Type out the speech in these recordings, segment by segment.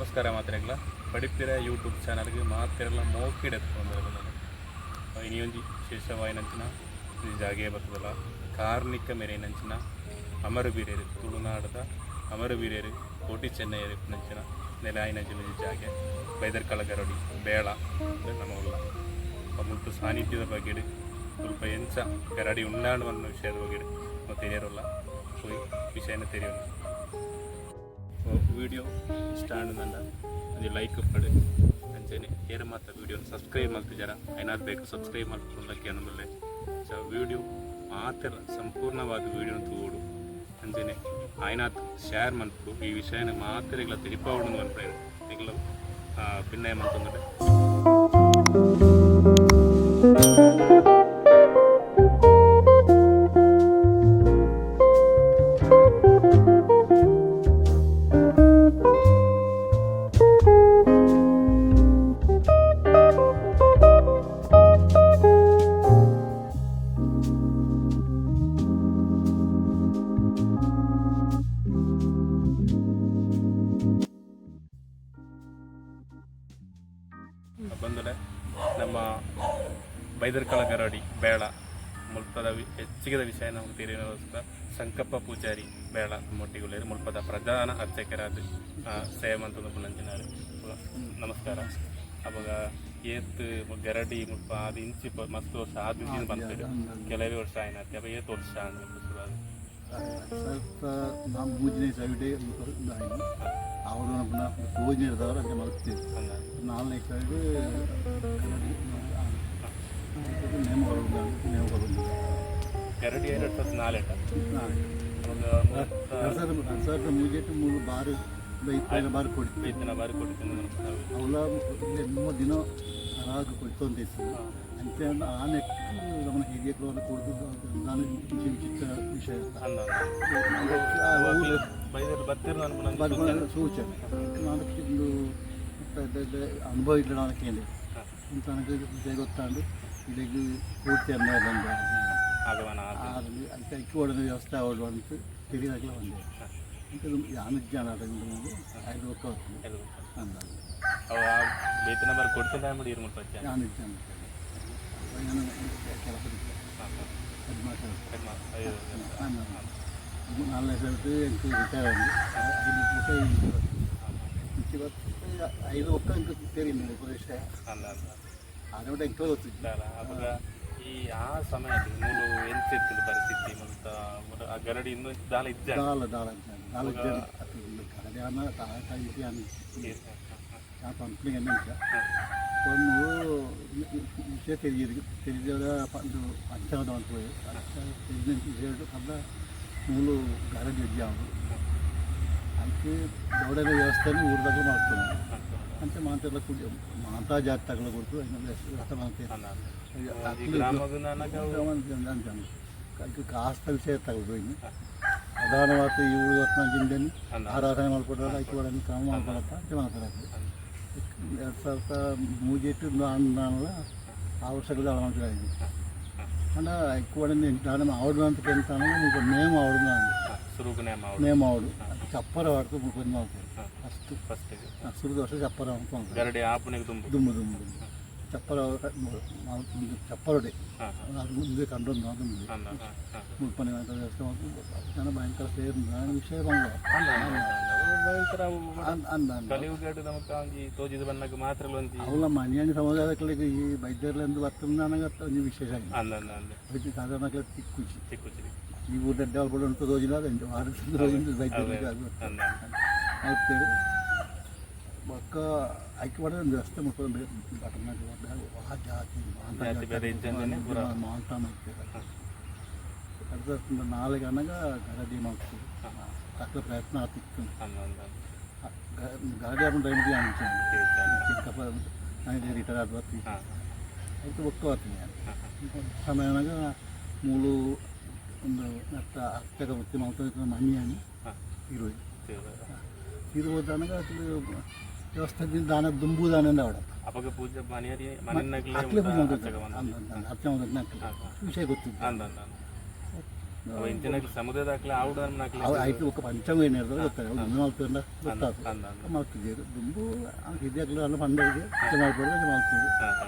ನಮಸ್ಕಾರ ಮಾತ್ರೆಗ್ಲ ಪಡಿಪಿರ ಯೂಟ್ಯೂಬ್ ಚಾನಲ್ಗೆ ಮಾತೆರೆಲ್ಲ ಮೋಕಿಡ್ ಎತ್ಕೊಂಡ್ರೆ ಇನಿಯೊಂಜಿ ವಿಶೇಷವಾಯಿನಂಚಿನ ಈ ಜಾಗೆ ಬರ್ತದಲ್ಲ ಕಾರ್ನಿಕ ಮೆರೆಯಿನಂಚಿನ ಅಮರವೀರೆರ್, ತುಳುನಾಡದ ಅಮರವೀರೆರ್ ಕೋಟಿ ಚೆನ್ನಯೆರ್ ಇಪ್ಪುನಂಚಿನ ನೆಲೆ ಆಯಿನಂಚಿನ ಒಂಜಿ ಜಾಗೆ ಬೈದರ್ಕಳ ಗರಡಿ ಬೇಳ ನಮ್ಮ ಉಲ್ಲ. ಮುಲ್ಪ ಸಾನ್ನಿಧ್ಯದ ಬಗ್ಗೆಡ್, ಮುಲ್ಪ ಎಂಚ ಗರಡಿ ಉಂಡಾಂಡ್ ಪನ್ಪಿನ ವಿಷಯದ ಬಗ್ಗೆಡ್ ತೆರಿಯರುಲ್ಲ. ಪೋಯಿ ವಿಷಯನ ತೆರಿಯೊಡು. ವಿಡಿಯೋ ಇಷ್ಟ ಆಂಡ ಒಂಜಿ ಲೈಕ್ ಉಪ್ಪಡ್. ಅಂಚನೆ ಏರ್ ಮಾತ ವಿಡಿಯೋ ಸಬ್ಸ್ಕ್ರೈಬ್ ಮಲ್ತಿಜಾರ, ಐನಾತ್ ಬೇಗ ಸಬ್ಸ್ಕ್ರೈಬ್ ಮಲ್ಪುಂಡ ಕೇನೊಂದುಲ್ಲೆ. ಸೊ ವಿಡಿಯೋ ಮಾತೆರ್ಲ ಸಂಪೂರ್ಣವಾದ ವಿಡಿಯೋನ ತೂವೊಡು. ಅಂಚನೆ ಆಯ್ನಾತ್ ಶೇರ್ ಮಲ್ಪೊಡು. ಈ ವಿಷಯನ ಮಾತೆರೆಗ್ಲ ತೆರಿಪಾವೊಡು ಮನ್ಪುನ ನಿಕುಲು ಭಿನ್ನಯ ಮಲ್ತೊಂದುಲ್ಲೆ. ಬಂದರೆ ನಮ್ಮ ಬೈದರ್ಕಳ ಗರಡಿ ಬೇಳ ಮುಲ್ಪದ ಹೆಚ್ಚಿಗೆದ ವಿಷಯ ನಮಗೆ ತಿಳಿಯೋಸ್ಕರ ಸಂಕಪ್ಪ ಪೂಜಾರಿ ಬೇಳ ನಮ್ಮೊಟ್ಟಿಗೆ ಮುಲ್ಪದ ಪ್ರಧಾನ ಅರ್ಚಕರಾದ ಸೇವೆ ಮಂತೊಂದು ಪುನಂಚಿನಾರು. ನಮಸ್ಕಾರ. ಅವಾಗ ಏತ್ ಗರಡಿ ಮುಲ್ಪ ಅದು ಇಂಚಿ ಮಸ್ತ್ ವರ್ಷ ಆದ್ ಬಂತೇವೆ, ಕೆಲವೇ ವರ್ಷ ಆಯ್ನತ್ತೆ. ಅಪ್ಪ ಏತ್ ವರ್ಷ ಆಂಡ್ ಮುಲ್ಪ ಶುರು ಆದ್? ಸ್ವಲ್ಪ ನಾವು ಮೂಜನೇ ಸೈಡೆ ಅವರು ಪುನಃ ತೋಜಿ ಹಿಡ್ದವರು ಅಂಚೆ ಮಲ್ತೀವಿ. ನಾಲ್ನೇ ಸೈಡ್ ನೇಮ ಕೊಡೋದು, ನೇಮ ಕೊಡೋದು. ಗರಡಿ 2004. ಅವಾಗ 2003 ಮೂರು ಬಾರು ಇಪ್ಪೈನ ಬಾರು ಕೊಡ್ತೀವಿ. ಇತ್ತಿನ ಬಾರಿ ಕೊಟ್ಟಿದ್ದು. ಅವಲ ನಿಮ್ಮ ದಿನ ರಾಗ ಕೊಡ್ತೊಂದಿತ್ತು ಅಂಚೆ. ಆ ನೆಕ್ ನಮ್ಮನ್ನ ಹಿರಿಯರು ಕೊಡ್ದು ನಾನು ವಿಚಿತ್ರ ವಿಷಯ. ಆ ಊರು ಬೈದರ್ ಬತ್ತಿರ್. ಬರುವ ಸೂಚನೆ ನಾನು ಒಂದು ಅನುಭವ ಇಲ್ಲ. ನಾನು ಕೇಳಿ ಅಂತ ನನಗೆ ವಿಷಯ ಗೊತ್ತಾಂಡು ಇಲ್ಲಿಗೆ ಪೂರ್ತಿ ಅನ್ನ ಬಂದ ಆಗಮನ ಆದ. ಅಲ್ಲಿ ಅಕ್ಕಿ ಒಡೆದ ವ್ಯವಸ್ಥೆ ಅವಳು ಅಂತ ತಿಳಿದಾಗಲೇ ಬಂದೆ ಅಂತ. ಯಾನಿಜ್ಜಾನ ಐದು ಒಕ್ಕ ಹೊತ್ತು ಅಂದ. ಅವ ಬೇತನ ಬಾರಿ ಕೊಡ್ತಿದ್ದ ಮಾಡಿ ಇರು ಮುಲ್ಪ. ಯಾನಿಜ್ಜಾನ ಏನು ಕೆಲಸ ಹೆಡ್ ಮಾಸ್ಟರ್. ನಾಲ್ನೇ ಸರ್ತಿ ಎಂಟು ರಿಟೈರ್ ಆಗಿ ಐದು ಪುಟ ಇಂಚಿ ಬತ್ತು. ಐದು ಒಕ್ಕ ಇಂಕ ತೆರಿಲ್ಲ ವಿಷಯ. ಅಲ್ಲ ಅಲ್ಲ. ಆದ್ರೆ ಎಂಕೋ ಗೊತ್ತಿತ್ತು. ಅವಾಗ ಈ ಆ ಸಮಯದಲ್ಲಿ ಮೂಲು ಎಂಚ ಇತ್ತಿಲ್ಲ ಪರಿಸ್ಥಿತಿ ಮುಲ್ತ? ಆ ಗರಡಿ ಇನ್ನೂ ದಾಲ ಇಜ್ಜ? ದಾಲ ದಾಲ ದಾಲ ಕರಡಿ ಅನ್ನ ತಾಯಿ ಅನ್ನ ಪಂಪ್ಲಿಂಗ್ ಎಂಚ ಒಂದು ವಿಷಯ తెలియదు. తెలియದ ಒಂದು ಪಂಚಾದ ಅಂತ తెలియని ವಿಷಯ ಅಲ್ಲ. ಮೂಲು ಗರಡಿ ಅಜ್ಜಿ ಅದಕ್ಕೆ ದೌಡನ ವ್ಯವಸ್ಥೆನ ಊರ್ದಾಗ ಮಾಡ್ತಾರೆ ಅಂತ ಮಾತೆಲ್ಲ ಕುಡಿ ಮಾತಾ ಜಾತಿ ತಗೊಳ್ಕೊಡ್ತು ವ್ಯವಸ್ಥೆ ಮಾಡ್ತೀವಿ. ಕಾಸ್ತ ವಿಷಯ ತಗೊಳ್ಬೋದು. ಪ್ರಧಾನವಾದ ಈ ಊರು ಜಿಂದೆನಿ ಆರಾಧನೆ ಮಾಡ್ಕೊಡಲ್ಲ, ಐಕ್ಯ ಕ್ರಮ ಮಾಡ್ಕೊಡತ್ತ ಅಂತ ಮಾತಾಡೋದು. 2003 ನಾನಲ್ಲ ಆ ವರ್ಷಗಳ ಮಾಡ್ತಿದ್ದೆ. ಅಂಡ ಐಕ್ಯ దాని ఆవిడ అంత ఎంతాను మేము ఆవిడ. ಸುರುಗು ನೇಮ. మేము ఆవిడ ಚಪ್ಪರ ವಾಡ್ತು కొంచెం ಮಾಡ್ತಾರೆ ಫಸ್ಟ್. ಫಸ್ಟ್. ಸುರುದ ವರ್ಷ ಚಪ್ಪರ ಅಂತ. ಗರಡಿ ಆಪುನೆಗೆ ದುಂಬು. ದುಂಬು ದುಂಬು ಚಪ್ಪರ ಚಪ್ಪರಡೆ ಅದು ಮುಂದೆ ಕಂಡು ಅದು ಮುಲ್ಪನೆ ವ್ಯವಸ್ಥೆ ಜನ ಭಯಂಕರ ಸೇರಿ ವಿಷಯ ಬಂದ. ಭಯಂಕರ. ಅಂದ. ಕಲಿಯುಗಡು ನಮಕ್ ಒಂಜಿ ತೋಜಿದ್ ಬನ್ನಗ ಮಾತ್ರ ಒಂಜಿ. ಅವಳ ಮನೆಯ ಸಮಾಜದಕ್ಕಳಿಗೆ ಈ ವೈದ್ಯರ್ಲೆಂದು ಬರ್ತಂದ ಒಂಜಿ ವಿಶೇಷ ಆಗಿದೆ. ಅಂದ ಅಂದ ಅಂದ. ವೈದ್ಯ ಸಾಧಾರಣ ತಿಕ್ಕುಚಿ. ಚಿಕ್ಕುಚಿ. ಈ ಊರು ದಡ್ಡ ಉಂಟು ತೋಜಿನ ವಾರ ತೋಜಿನ ವೈದ್ಯರಿಗೆ ಅದು ಅಂದ. ಆಯ್ತು. ಒಕ್ಕ ಐಕ್ಯ ಒಂದು ವ್ಯವಸ್ಥೆ ಮಾಡ್ಕೊಂಡು ಆ ಜಾತಿ ಜಾತಿ ಭೇದ ಇಜ್ಜಂದೆನೆ ಪೂರ. ಮಾಂತ ಮಾಡ್ತಾರೆ. 2004 ಅನ್ನಾಗ ಗರಡಿ ಮಾಡ್ತೀವಿ ತಕ್ಕ ಪ್ರಯತ್ನ ಆಗ್ತಿತ್ತು. ಅಂದ ಅಂದ. ಗರಡಿ ಆಪುನ ಟೈಮ್ಗೆ ಚಿಕ್ಕಪ್ಪ ನಾನು ರಿಟೈರ್ ಆದ ಬರ್ತೀವಿ. ಆಯ್ತು, ಒಕ್ಕ ಬರ್ತೀನಿ ಸಮಯನಾಗ ಮೂಲು ಒಂದು ನಟ್ಟ ಅರ್ಚಕ ವೃತ್ತಿ ಮಾಡ್ತಾ ಮನಿಯಾನಿ ಇರುವೆ ತೀರುವುದನಗ ಅದು ವ್ಯವಸ್ಥೆ ದಾನ ದುಂಬು ದಾನ ಅವಡ. ಅಪಗ ಪೂಜೆ ಮನೆಯರಿ ಮನೆಯನ್ನಾಗ್ಲೇ. ಅಕ್ಲೆ ಪೂಜೆ ಮಾಡ್ತಾರೆ, ಅರ್ಚನೆ ಮಾಡ್ತಾರೆ. ವಿಷಯ ಗೊತ್ತಿತ್ತು. ಅಂದ ಅಂದ. ಅವ ಇಂಚಿನ ಸಮುದಾಯದಾಕ್ಲೆ ಆವುಡು ನಕ್ಲೆ. ಅವು ಆಯ್ತು, ಬೊಕ್ಕ ಪಂಚಾಂಗ ಏನು ಹೇಳ್ತಾರೆ ಗೊತ್ತಾರೆ, ಅವು ದುಂಬು ಮಲ್ತಂಡ ಗೊತ್ತಾಗ್ತದೆ. ಅಂದ ಅಂದ. ಮಲ್ತಿದ್ದೀರು ದುಂಬು ಹಿರಿಯಕ್ಲು ಅಲ್ಲ ಪಂಡಿಗೆ ಮಾಡ್ಬೋದು ಮಾಡ್ತೀವಿ. ಹಾ ಹಾ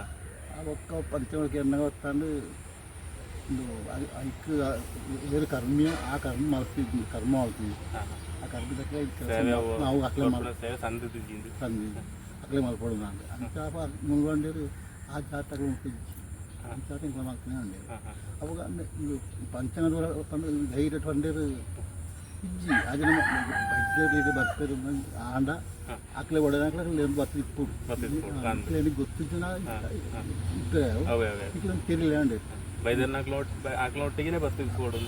ಆ ಬೊಕ್ಕ ಪಂಚಮಕ್ಕೆ ಎಣ್ಣೆ ಗೊತ್ತಾಂಡು ಒಂದು ಐಕ್ ಏನು ಕರ್ಮಿಯ ಆ ಕರ್ಮ ಮಲ್ತಿದ್ವಿ, ಕರ್ಮ ಮಲ್ತೀವಿ. ಹಾ ಹಾ ಆ ಕರ್ಮದಕ್ಕೆ ಕೆಲಸ ಸೇವೆ ಅವು ನಾವು ಅಕ್ಲೆ ಮಾಲ್ ಕೊರ್ಪುನ ಸೇವೆ ಸಂದಿದ್ದಿಂದು. ತಂದಿ ಅಕ್ಲೆ ಮಲ್ಪೊಡು ನಾನು ಅಂಚ ಮುಲ್ಗೊಂಡಿರು. ಆ ಜಾತಕ ಮುಟ್ಟಿಜ್ಜಿ ಅಂಚ ಇಂಕ್ಲ ಮಲ್ತನೇ ಉಂಡೇರು. ಹಾ ಹಾ ಅವಾಗ ಇದು ಪಂಚಾಂಗದ ಪಂಡ ಧೈರ್ಯ ಪಂಡೇರು ಇಜ್ಜಿ. ಆ ಜನ ವೈದ್ಯರು ಬರ್ತಾರೆ ಆಂಡ ಅಕ್ಲೆ ಒಡನಾಕ್ಲೆ ಏನು ಬತ್ತು ಇಪ್ಪು. ಬತ್ತಿಪ್ಪು, ಅಂದ್. ಅಕ್ಲೆ ಗೊತ್ತಿದ್ದ ಇಪ್ಪೆ. ಅವೇ ಅವೇ. ಇಕ್ಲೆ ತಿರಿಲ್ಲ ಉಂಡೆ. ಬೈದರ್ನ ಆಕ್ಲ ಒಟ್ಟಿಗೆ ಬತ್ತಿದ್ ಕೊಡು.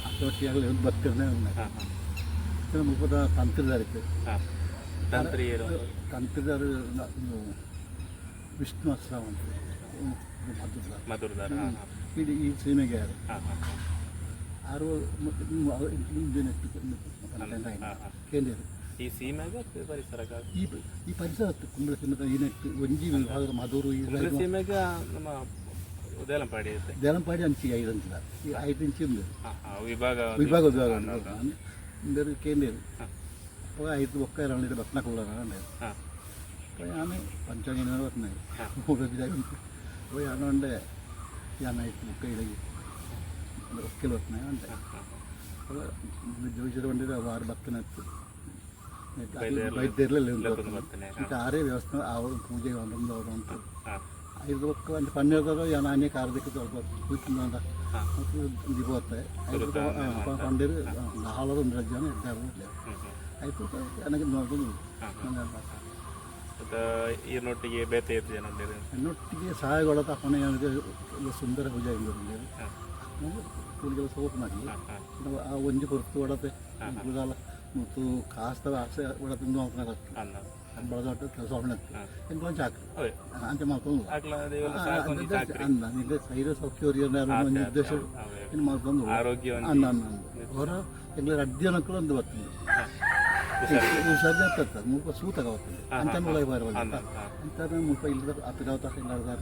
ಅಕ್ಲೆ ಆಗಲಿ ಬರ್ತಿರ್ನೇ ಉಂಡೆ. ಹಾ ಹಾ ಮುಲ್ಪದ ತಂತ್ರಿದಾರಿತ್ತು. ಹಾ, ತಂತ್ರಿ ಏನು? ತಂತ್ರಿದಾರು ವಿಷ್ಣು ಆಶ್ರಮ ಅಂತ ಮದ್ದದ. ಮಧುರದಾರ, ಹಾ ಹಾ. ಇಡೀ ಈ ಸೀಮೆಗೆ ಯಾರು ಹಾ ಹಾ ಆರು ಹಾ ಹಾ ಕೇಂದ್ರ. ಈ ಸೀಮೆಗ ಅಥವಾ ಪರಿಸರಕ್ಕ? ಈ ಈ ಪರಿಸರ ಕುಂಬಳ ಸೀಮೆದ ಈ ನೆಟ್ಟು ಒಂಜಿ ವಿಭಾಗದ ಮಧುರು ಈ ಕುಂಬ್ಳೆ ಸೀಮೆಗ ನಮ್ಮ ಉದಯಲಂಪಾಡಿ ಐತೆ. ದೇಲಂಪಾಡಿ ಅಂಚಿ 5 ಇಂಚಿದ, ಈ 5 ಇಂಚಿ ఉంది. ಹಾ ಹಾ, ವಿಭಾಗ. ವಿಭಾಗ ವಿಭಾಗ ಇಂದರು ಕೇಂದ್ರ. ಅಪ್ಪ ಐದು ಒಕ್ಕ ರಣಿ ಬತ್ನ ಕುಳ್ಳಾರ. ಅಪ್ಪ ಯಾನು ಪಂಚಾಂಗ ಬತ್ನ ಅಪ್ಪ ಯಾನು ಅಂಡೆ ಯಾನ್ ಐದು ಬುಕ್ಕ ಇಡಗಿ ಒಕ್ಕೆಲ್ ಬತ್ನ ಅಂಡೆ. ಜೋಯಿಸರ ಬಂದಿದ್ದು ವಾರ ಬತ್ತನ ವೈದ್ಯರ್ಲೆಲ್ಲ. ಬರ್ತೇನೆ. ಆರೇ ವ್ಯವಸ್ಥೆ ಆ ಪೂಜೆ ಒಂದು ಉಂಟು. ಐದು ಒಕ್ಕ ಅಂತ ಪನ್ನೆರಡು ಯಾನ್ ಆನೆ ಕಾರದಕ್ಕೆ ಸ್ವಲ್ಪ ಕೂತಿಂದ ದೀಪತ್ತೆ ಐದು ಪಂಡೇರು ನಾಲ್ವರು ಒಂದು ಜನ ಇದ್ದಾರೆ. ಹ್ಮ್ ಹ್ಮ್ ಆಯ್ತು, ನನಗೆ ನೋಡ್ಕೊಂಡು. ಮತ್ತೆ ಈರ್ನೊಟ್ಟಿಗೆ ಬೇತೆ ಇತ್ತು ಜನ ಉಂಟು. ಎನ್ನೊಟ್ಟಿಗೆ ಸಹಾಯಗಳ ತಪ್ಪನೆ ಸುಂದರ ಪೂಜೆ ಇಂದು ಕೂಲಿಗೆಲ್ಲ ಸೋಪ್ ಮಾಡಿ. ನಾವು ಆ ಒಂಜಿ ಹೊರತು ಒಡತೆ ಮುಳುಗಾಲ ಮತ್ತು ಕಾಸ್ತವ ಆಸೆ ಒಡ ತಿಂದು ಮಾಡ್ಕೊಂಡು ಅನ್ನ ಸಂಬಳದ ಕೆಲಸ ಹೊಣೆತ್ತು ಎಂಕೊಂಚ ಚಾಕ್ರಿ ಅವೇ. ಅಂಚೆ ಮಾಡ್ಕೊಂಡು. ಆಕ್ಲ ದೇವರ ಸಾಕೊಂದು ಚಾಕ್ರಿ. ಅನ್ನ ನಿಂಗೆ ಸೈರ ಸೌಖ್ಯ ಒಂದು ಉದ್ದೇಶ ಅವೇ. ಇನ್ನು ಮಾಡ್ಕೊಂಡು. ಆರೋಗ್ಯ ಒಂದು. ಅನ್ನ ಅನ್ನ ಅವರ ಎಂಗ್ಲ ರಡ್ಡಿ ಜನಕ್ಕೂ ಒಂದು ಬರ್ತದೆ. ಹುಷಾರು ಆಗ್ತದೆ, ಮುಲ್ಪ ಸೂತಕ ಬರ್ತದೆ ಅಂತ ಮುಳೈ ಬರವಲ್ಲ ಅಂತ ಮುಲ್ಪ ಇಲ್ಲದ ಅಪಿರಾವತ ಹೆಂಗಾಡ್ದಾರ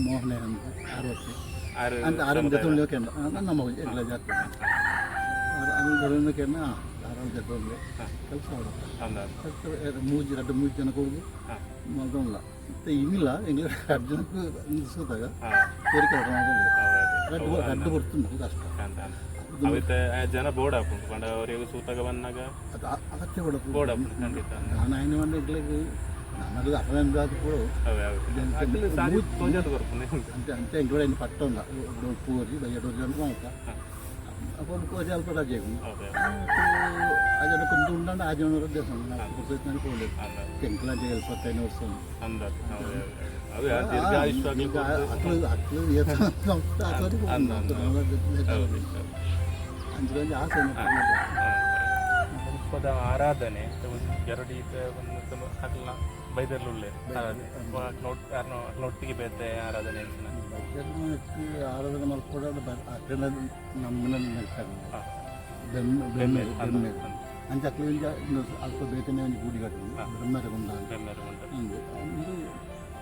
ಮೋಹನೆ ಅಂತ ಆರೋಗ್ಯ ಆರು ಅಂತ ಆರೋಗ್ಯ ಜೊತೆ ನಮ್ಮ ಎಲ್ಲ ಜಾತ್ರೆ ಅದನ್ನು ಆರೋಗ್ಯ ಜೊತೆ ಕೆಲಸ ಮಾಡುತ್ತೆ. ಅಂದ. ಮೂಜಿ ಎರಡು ಮೂರು ಜನ ಕೊಡುದು ಮಲ್ದೊಂಡ್ಲ ಮತ್ತೆ ಇನ್ನಿಲ್ಲ ಎಂಗ್ಲ ಎರಡು ಜನಕ್ಕೂ ಸೂತಾಗ ಕೋರಿಕೆ ಮಾಡೋದಿಲ್ಲ. ರಡ್ಡು ರಡ್ಡು ಬರ್ತುಂಡು ಕಷ್ಟ. ಅಂತ ಅವಿತ ಜನ ಬೋರ್ಡ್ ಹಾಪುಂಡು ಪಂಡ ಅವರಿಗೆ ಸೂತಕ ಬಂದಾಗ. ಅದು ಅಗತ್ಯ ಕೊಡೋದು. ಬೋರ್ಡ್ ಹಾಪುಂಡು ಖಂಡಿತ. ನಾನು ఆయన ಎಂಗ್ಲಿಗೆ ನನ್ನದು ಅಪರಂಜಾದ ಕೂಡ. ಅವೇ ಅವೇ, ಅಕ್ಲು ಸಾರಿ ತೋಜಾದ ಬರ್ಪುಂಡು. అంటే అంటే ಎಂಗ್ಲ ఆయన ಪಟ್ಟ ಉಂಡ ಪೂರಿ ಬಯ್ಯಡೋರಿ ಅಂತ ಮಾತ ಅಪ್ಪ ಕೋರಿ ಅಲ್ಪ ರಜೆ. ಅವೇ. ಆ ಜನಕ್ಕೆ ಒಂದು ಉಂಡಂಡ ಆ ಜನ ಉದ್ದೇಶ ಹೋಗలేదు. ಅಂದ. ಎಂಕ್ಲ 75 ವರ್ಷ. ಅಂದ, ಅವೇ ಅವೇ, ಆ ದೀರ್ಘಾಯುಷ್ಯ. ಅಕ್ಲು ಅಕ್ಲು ಅಂಚೆ ಆಸೆ. ಮುಲ್ಪದ ಆರಾಧನೆ ಎರಡು ಈತ ಒಂದು ಅಕ್ಲ ಬೈದರ್ಲುಳ್ಳೆ ಆರಾಧನೆ ಅಕ್ಲ ಒಟ್ಟಿಗೆ ಬೇತೆ ಆರಾಧನೆ ಅಂಚಿನ. ಆರಾಧನೆ ಮಲ್ಪಡ ಅಕ್ಲ ನಮ್ಮನ್ನ ಬೆಮ್ಮೆ ಬೆಮ್ಮೆ ಬೆಮ್ಮೆ ಅಂಚ ಅಕ್ಲ ಅಲ್ಪ ಬೇತನೆ ಒಂಜಿ ಗೂಡಿ ಕಟ್ಟುದು ಬ್ರಹ್ಮರ ಗುಂಡ. ಬೆಮ್ಮೆರು ಉಂಟು. ಅಂದು ಅಂದು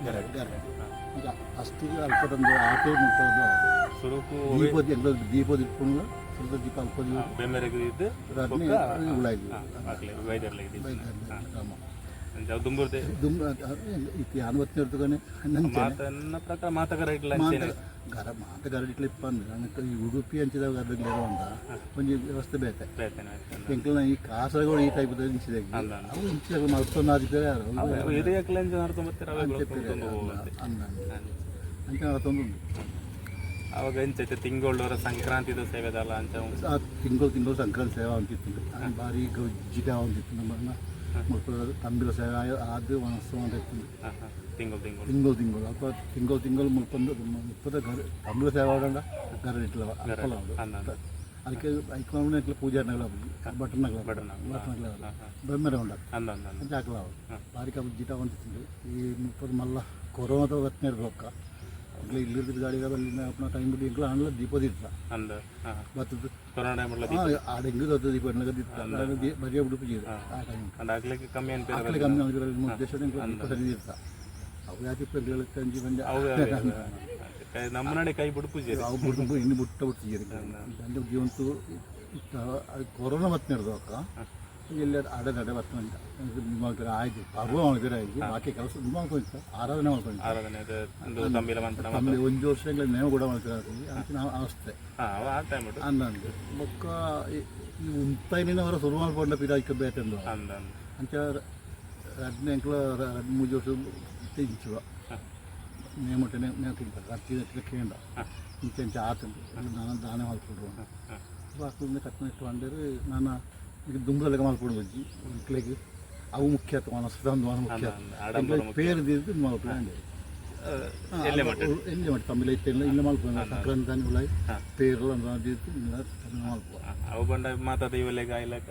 ಗರಡಿ ಗರಡಿ ಅಂಚ ಅಷ್ಟಿಗೆ ಅಲ್ಪದೊಂದು ಆಟೆ ಮುಲ್ಪದ. ಸುರುಕು. ದೀಪದ ಎಂಗ್ಲ ದೀಪದ ಇಪ್ಪುಂಡ ಸುರುತ ದೀಪ ಅಲ್ಪ. ಬೆಮ್ಮೆರೆಗ್ ಇದ್ದು. ರಡ್ನೆ ಉಳಾಯ್ದು. ಅಕ್ಲೆ ಬೈದರ್ಲಿಗೆ ಅಂಚ ಅವು ದುಂಬುರ್ದೆ. ದುಂಬ ಇತ್ತೆ ಯಾನ್ ಬತ್ತಿನ ನಂಚನೆ. ಮಾತನ್ನ ಪ್ರಕಾರ ಮಾತಗರ ಇಡ್ಲ ಅಂಚೆನೆ. ಗರ ಮಾತ ಗರಡಿಟ್ಲ ಇಪ್ಪಂದು ನನಗೆ ಈ ಉಡುಪಿ ಅಂಚಿದ ಗರಡಿಗ್ಲ ಉಂಡ ಒಂಜಿ ವ್ಯವಸ್ಥೆ ಬೇತೆ. ಬೇತೆನೆ. ಎಂಕ್ಲನ ಈ ಕಾಸರಗೋಡು ಈ ಟೈಪ್ ಇಂಚಿದಾಗ ಅವು ಇಂಚಿದಾಗ ಮಲ್ತೊಂದು ಆದಿದ್ದಾರೆ ಯಾರು. ಹಿರಿಯಕ್ಲ ಅಂಚ ನಡ್ಕೊಂಬತ್ತೀರ ಅವೆ ತುಂಬ ಹೋಗುತ್ತೆ. ಅಂದ ಅಂಚ ನಡತೊಂದು. ಅವಾಗ ಎಂಚೈತೆ ತಿಂಗಳವರ ಸಂಕ್ರಾಂತಿದ ಸೇವೆದಲ್ಲ ಅಂಚ. ಆ ತಿಂಗಳು ತಿಂಗಳು ಸಂಕ್ರಾಂತಿ ಸೇವೆ ಅಂತಿತ್ತು, ಭಾರಿ ಗಜ್ಜಿಗೆ ಅಂತಿತ್ತು. ನಮ್ಮನ್ನ ಮುಲ್ಪ ತಂಬಿಲ ಸೇವೆ ಅದು ಒಣಸು ಅಂತ ಇತ್ತು. ತಿಂಗಳು ತಿಂಗಳು. ತಿಂಗಳು ತಿಂಗಳು ಅಲ್ಪ ತಿಂಗಳು ತಿಂಗಳು ಮುಲ್ಪಂದು ಮುಪ್ಪದ ಗರ ತಂಬಿಲ ಸೇವೆ ಆಡಂಡ ಗರಡಿಟ್ಲ ಅಲ್ಪಲ ಅಂದ. ಅದಕ್ಕೆ ಐಕ್ಲ ಇಟ್ಲ ಪೂಜೆ ಬಟರ್ನಗಳ ಬಟರ್ನಗಳ ಬೆಮ್ಮೆರೆ ಉಂಡ. ಅಂದ ಅಂದ ಅಂದ. ಅಂಚ ಹಾಕಲ ಭಾರಿ ಕಬ್ಬಿಟ ಅಂತಿತ್ತು. ಈ ಮುಪ್ಪದ ಮಲ್ಲ ಕೊರೋನಾದ ಬತ್ತನೇ ಬೊಕ್ಕ ಅಗ್ಲೆ ಇಲ್ಲಿರ್ದ ಗಾಡಿ ಅಲ್ಲಿ ಅಪ್ಪನ ಟೈಮ್ ಬಿಟ್ಟು ಎಂಕ್ಲ ಆಂಡ್ಲ ದೀಪದಿತ್ತ. ಅಂದ ಹಾ. ಬತ್ತದ. ಕೊರೋನಾ ಟೈಮ್ ಆಡ ಹೆಂಗು ದತ್ತ ದೀಪ ದಿತ್ತ ಬರಿಯ ಉಡುಪು ಜೀರ ಆ ಟೈಮ್. ಅಂದ ಆಗ್ಲಿಕ್ಕೆ ಕಮ್ಮಿ ಅನ್ಪಿರ. ಆಕಲಿ ಕಮ್ಮಿ ಆಗಿರೋ ಉದ್ದೇಶ ಎಂಕ್ಲ ದೀಪ ಸರಿ ಇರ್ತ ಅವು ಯಾತಿ ಎಂಕ್ಲ ಅಂಜಿ ಬಂದ. ಅವು ನಮ್ಮನಡೆ ಕೈ ಬುಡ್ಪುಜೆರ್. ಅವು ಬುಡ್ದು ಇನ್ನು ಬುಟ್ಟ ಬಿಡ್ತಿದ್ದೀರಿ ಅಂಚ ಜೀವಂತು ಇತ್ತ. ಅದು ಕೊರೋನಾ ಬತ್ತು ನಡೆದು ಅಕ್ಕ ಎಲ್ಲ ಅಡೆ ನಡೆ ಬರ್ತಂತ ಮಾಡ್ತಾರೆ. ಆಯ್ತು, ಪರ್ವ ಮಾಡ್ತಾರೆ, ಆಯ್ತು. ಬಾಕಿ ಕೆಲಸ ತುಂಬ ಮಾಡ್ಕೊಂಡಿತ್ತು, ಆರಾಧನೆ ಮಾಡ್ಕೊಂಡಿತ್ತು. ಆರಾಧನೆ ಅದು ಒಂದು ತಂಬಿಲ ಮನ್ಪುನ. ತಮ್ಮಲ್ಲಿ ಒಂದು ವರ್ಷ ನೇಮ ಕೂಡ ಮಾಡ್ತಾರೆ ಅಂತ ನಾವು ಅವಸ್ಥೆ. ಅವ ಆ ಟೈಮ್ ಉಂಟು. ಅಂದಂದು ಬೊಕ್ಕ ಈ ಈ ಉಂತಾಯಿನ ಅವರ ಶುರು ಮಾಡ್ಕೊಂಡ ಪಿರಾಯ್ಕ ಬೇಟೆಂದು. ಅಂದ ಅಂದ. ಅಂಚ ರಡ್ನೇ ಅಂಕಲ ರಡ್ಡು ಮೂಜಿ ವರ್ಷ ತೆಂಚುವ ನೇಮಟ್ಟೆ ನೇಮ ತಿಂತಾರೆ ರಾತ್ರಿ ರಾತ್ರಿ ಕೇಂಡ ಇಂಚ ಇಂಚ ಆತುಂಡು ನಾನು ದಾನ ಮಲ್ಪೊಡು. ಅಕ್ಲು ಕಟ್ನ ಇಟ್ಟು ಅಂಡೇರು ನಾನು ಈಗ ದುಂಬುದ ಮಲ್ಪೊಡು ಬಜ್ಜಿ ಇಂಕ್ಲೆಗ್ ಅವು ಮುಖ್ಯ ಆತು ಮನಸ್ಸು ತಂದು ಮುಖ್ಯ. ಅಂದ, ಆಡಂಬರ. ಪೇರು ದೀದ್ ಮಲ್ಪುನ ಅಂಡೇರು. ಎಲ್ಲೆ ಮಟ್ಟ. ಎಲ್ಲಿ ಮಟ್ಟ ತಮ್ಮಿಲ ಇತ್ತೆ ಇಲ್ಲ ಮಲ್ಪುನ ಸಂಕ್ರಾಂತಿ ಉಲಾಯಿ ಪೇರ್ಲ ದೀದ್ ಇಲ್ಲ ತಮಿಳು ಮಲ್ಪುವ. ಅವು ಬಂಡ ಮಾತಾ ದೈವಲೆಗ್ ಆಯ್ಲಕ.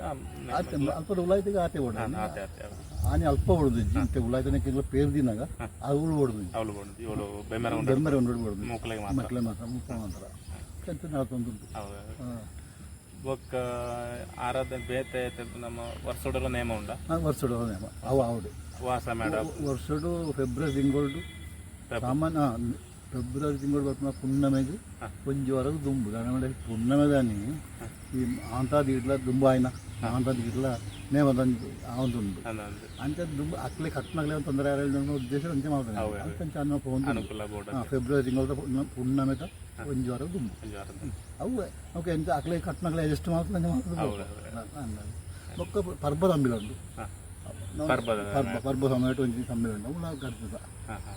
ಆತೆ ಅಲ್ಪ ಉಲಾಯ್ತಿಗೆ ಆತೆ ಓಡ. ಆತೆ ಆತೆ ಅವು. ಆನೆ ಅಲ್ಪ ಹೊಡೆದು ಇಂತೆ ಉಲಾಯ್ತನಕ್ಕೆ ಪೇರು ದಿನಾಗ ಅವುಗಳು ಹೊಡೆದು. ಅವಳು ಬೋಂಡು ಇವಳು ಬೆಮ್ಮರ ಉಂಡು. ಬೆಮ್ಮರೆ ಒಂದು ಹೊಡೆದು. ಮೂಕಲೆಗ್ ಮಾತ್ರ. ಮಕ್ಕಳ ಮಾತ್ರ, ಮುಪ್ಪ ಮಾತ್ರ ಎಂತ ನಡತೊಂದುಂಟು. ಹೌದು. ಬೊಕ್ಕ ಆರಾಧನೆ ಬೇತೆ ಐತೆ ನಮ್ಮ ವರ್ಷದೊಡಲ ನೇಮ ಉಂಡ. ವರ್ಷಡು ನೇಮ ಅವು ಆವಡು. ವಾಸ ಮೇಡ. ವರ್ಷಡು ಫೆಬ್ರವರಿ ತಿಂಗಳು ಸಾಮಾನ್ಯ ಫೆಬ್ರವರಿ ತಿಂಗಳು ಬರ್ಪುನ ಪುಣ್ಣಮೆಗ್ ಒಂಜಿ ವರೆಗೆ ದುಂಬು ದಾನೆ ಪುಣ್ಣಮೆದಾನಿ ಈ ಆಂತಾದ ಇಡ್ಲ ದುಂಬು ಆಯ್ನ ಆಂತಾದ ಇಡ್ಲ ನೇಮ ಆವೊಂದುಂಡು. ಅಂದ ಅಂದ. ಅಂಚ ದುಂಬು ಅಕ್ಲೆ ಕಟ್ನಗ್ಲೆ ಒಂದು ತೊಂದರೆ ಆರೆ ಉದ್ದೇಶ ಅಂಚೆ ಮಾಡ್ತಾನೆ ಅಂತ ಅಂಚ ಅನ್ನ ಪೋಂದು. ಅನುಕೂಲ ಬೋರ್ಡ್. ಫೆಬ್ರವರಿ ತಿಂಗಳ ಪುಣ್ಣಮೆದ ಒಂಜಿ ವಾರ ದುಂಬು. ಒಂಜಿ ವಾರದ. ಅವು ಓಕೆ ಎಂತ ಅಕ್ಲೆ ಕಟ್ನಗ್ಲೆ ಅಡ್ಜಸ್ಟ್ ಮಾಡ್ತಾನೆ ಅಂಚೆ ಮಾಡ್ತದೆ. ಹೌದು ಹೌದು. ಬೊಕ್ಕ ಪರ್ಬ ತಂಬಿಲ ಉಂಡು. ಪರ್ಬದ. ಪರ್ಬ ಪರ್ಬ ಸಮಯ ಒಂಜಿ ತಂಬಿಲ ಉಂಡು ಅವು ನಾವು ಕಟ್ತದ. ಹಾ ಹಾ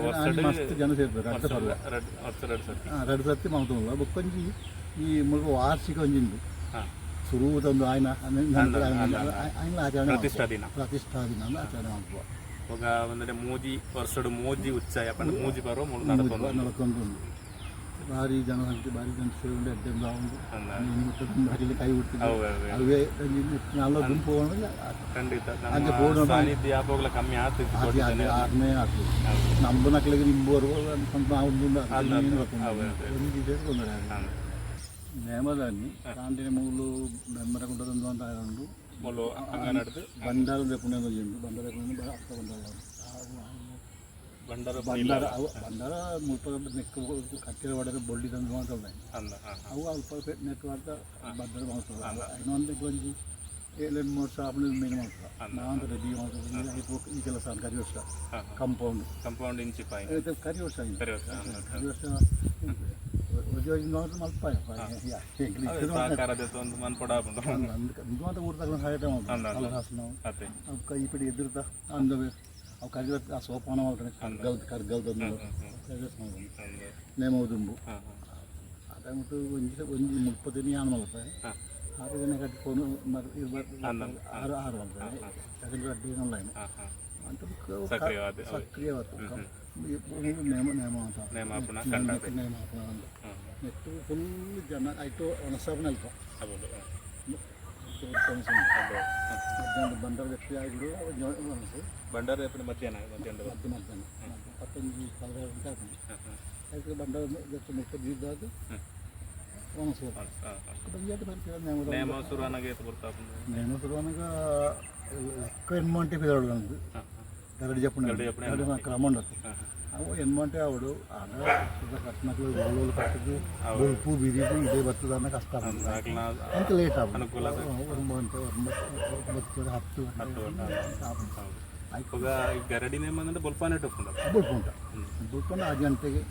ವರ್ಷಡ್ ಮಸ್ತ್ ಜನ ಸೇರ್ತಾರೆ ರಡ್ಡ ಪರ್ವ. ರಡ್ ವರ್ಷ ರಡ್ ಸರ್ತಿ. ರಡ್ಡು ಸರ್ತಿ ಮಾಡ್ತಲ್ಲ. ಬೊಕ್ಕೊಂಜಿ ಈ ಮುಲ್ಪ ವಾರ್ಷಿಕ ಒಂಜಿ ಉಂಡು. ಸುರುವುದೊಂದು ಆಯ್ನ ಆಯ್ನ ಆಚರಣೆ ಪ್ರತಿಷ್ಠಾ ಮಲ್ಪುವ. ದಿನ. ಪ್ರತಿಷ್ಠಾ ದಿನ ಅಂದ್ ಆಚರಣೆ ಮಲ್ಪುವ. ಬೊಕ ಒಂದರೆ ಮೂಜಿ ವರ್ಷಡ್ ಮೂಜಿ ಉಚ್ಚಯ ಪಂಡ ಮೂಜಿ ಪರ್ವ ಮೂಲು ನಡತೊಂದು. ನಡಕೊಂದು ಉಂಡು. ಭಾರಿ ಜನಸಂಖ್ಯೆ, ಭಾರಿ ಜನ ಸೇರುಂಡು, ಎಡ್ಡೆ ಉಂಡು. ಅಂದ. ನೀನು ಕೈ ಬಿಡ್ತಿದ್ದೆ. ಹೌದು ಹೌದು. ಅವೇ ನಾಲ್ಕು ಗುಂಪು ಹೋಗೋಣ. ಖಂಡಿತ. ಅಂಚೆ ನಮ್ಮ ಬೋರ್ಡ್ ಸಾನ್ನಿಧ್ಯ ಯಾವಾಗ್ಲ ಕಮ್ಮಿ ಆತು. ಅದೇ ಅದೇ ಆರನೇ ಆಗ್ತದೆ ನಂಬನಕ್ಲಿಗೆ ನಿಂಬುವರು ಸ್ವಲ್ಪ ಒಂದು ಒಂದು ತೊಂದರೆ ಆಗಿದೆ. ನೇಮದಾನಿ ಕಾಂಟಿನ ಮೂಲು ಬೆಮ್ಮರ ಗುಡ್ಡದೊಂದು ಅಂತ ಉಂಡು. ಮೂಲು ಅಂಗನಡ್ದು. ಬಂಡಾರ ಪುಣ್ಯ ಉಂಡು, ಬಂಡಾರ ಪುಣ್ಯ ಅರ್ಥ ಬಂಡಾರ. ಬಂಡಾರ. ಬಂಡಾರ ಅವು ಬಂಡಾರ ಮುಲ್ಪ ನೆಕ್ ಕಟ್ಟಿರ ಒಡೆದ ಬೊಳ್ಳಿ ತಂದು ಅಂತ ಉಂಡು. ಅಂದ ಹಾ. ಅವು ಅಲ್ಪ ನೆಟ್ ವಾರ್ತ ಬಂಡಾರ ಮಾಡ್ತದೆ. ಇನ್ನೊಂದು ಒಂಜಿ ಏಳೆಂಟು ಮೂರು ಸಾವಿರ ಮೀನು ಮಾಡ್ತದೆ. ನಾನು ರೆಡಿ ಮಾಡ್ತದೆ ಈ ಕೆಲಸ ಕರಿ ವರ್ಷ ಕಂಪೌಂಡ್. ಕಂಪೌಂಡ್ ಇಂಚಿ ಪಾಯಿ. ಇದು ಕರಿ ವರ್ಷ ಆಗಿದೆ. ಕರಿ ವರ್ಷ. ಕರಿ ವರ್ಷ ಒಂಜಿ ಒಂಜಿ ಮಾತ್ರ ಮಲ್ಪಾಯ. ಸಹಕಾರದ ಒಂದು ಮನ್ಪೊಡ ಆಪುಂಡು. ಮಾತ್ರ ಊರು ತಗೊಂಡು ಸಹಾಯ ಅಂದ. ಮಾಡ್ತಾರೆ ಹಾಸನ. ಅತ್ತೆ. ಅವು ಈ ಪಡಿ ಎದುರ್ತ ಅಂದವೆ ಅವು ಕರಿ ವರ್ಷ ಆ ಸೋಪಾನ ಮಾಡ್ತಾರೆ ಕರ್ಗಲ್ ಕರ್ಗಲ್ ತಂದು ಕರಿ ವರ್ಷ ಮಾಡ್ತಾರೆ. ಅಂದ. ನೇಮ ದುಂಬು. ಹಾ ಹಾ. ಅದ ಮುಟ್ಟು ಒಂಜಿ ಒಂಜಿ ಮುಪ್ಪದಿನ ಯಾನ್ ಮಲ್ಪಾಯ. ಆರು ಜನ ಕಟ್ಟಿ ಫೋನ್ ಆರು ಆರು ಮಲ್ಪಾಯ ಅದಕ್ಕೆ ಅಡ್ಡಿ ಆನ್ಲೈನ್ ಹಾ ಹಾ. ಅಂತ. ಸಕ್ರಿಯವಾದ ಸಕ್ರಿಯವಾದ ನೇಮ ನೇಮ ಅಂತ. ನೇಮ ಆಪುನ ಕಂಡಾಪೆ. ನೇಮ ಆಪುನ ಅಂತ ನೆಟ್ಟು ಫುಲ್ ಜನ ಆಯ್ತು ಒಣಸಾಪನ ಅಲ್ಪ. ಹೌದು. ಮಧ್ಯಾಹ್ನ ಬಂಡಾರ ವ್ಯಕ್ತಿ ಆಗಿಡು ಒಣಸು. ಬಂಡಾರ ಎಪ್ಪಡಿ ಮಧ್ಯಾಹ್ನ ಮಧ್ಯಾಹ್ನ. ಮಧ್ಯ ಮಧ್ಯಾಹ್ನ ಪತ್ತೊಂದು ಸಾವಿರ ಗಂಟೆ ಆಗ್ತದೆ. ಅದಕ್ಕೆ ಬಂಡಾರ ಜೊತೆ ಮುಪ್ಪ ದಿದ್ದಾಗ ಒಣಸು ಬಂಜಾಟ ಬರ್ತೀರ ನೇಮ. ನೇಮ ಸುರು ಅನಗ ಏತ್ ಪೊರ್ತು ಆಪುಂಡು? ನೇಮ ಸುರುವನಗ ಲೆಕ್ಕ ಎನ್ಮಂಟೆ ಪಿದಾಡು ನಂದು ಗರಡಿ ಜಪ್ಪುನ ಗರಡಿ ಕ್ರಮ ಉಂಡತ್ತು. ಅವು ಎನ್ಮಂಟೆ ಅವಡು ಆಗ ಸುದ ಕಟ್ನಕ್ಲು ಒಳ್ಳೊಳ್ಳೆ ಕಟ್ಟಿದ್ದು ಬೊಲ್ಪು ಬಿರಿಪು ಇದೇ ಬರ್ತದ ಅನ್ನೋ ಕಷ್ಟ ಆಗ್ತದೆ. ಅಕ್ಲೆನ ಅಂತ ಲೇಟ್ ಆಗುದು. ಅನುಕೂಲ. 9 9 9 10 ಗಂಟೆ ಆಪುಂಡು. ಆಯ್ತು. ಈ ಗರಡಿ ನೇಮ ಅಂದ್ರೆ ಬೊಲ್ಪಾನೆ ಉಪ್ಪುಂಡು. ಬೊಲ್ಪು ಉಂಟ ಬೊಲ್ಪುಂಡು ಆಜಿ ಗಂಟೆಗೆ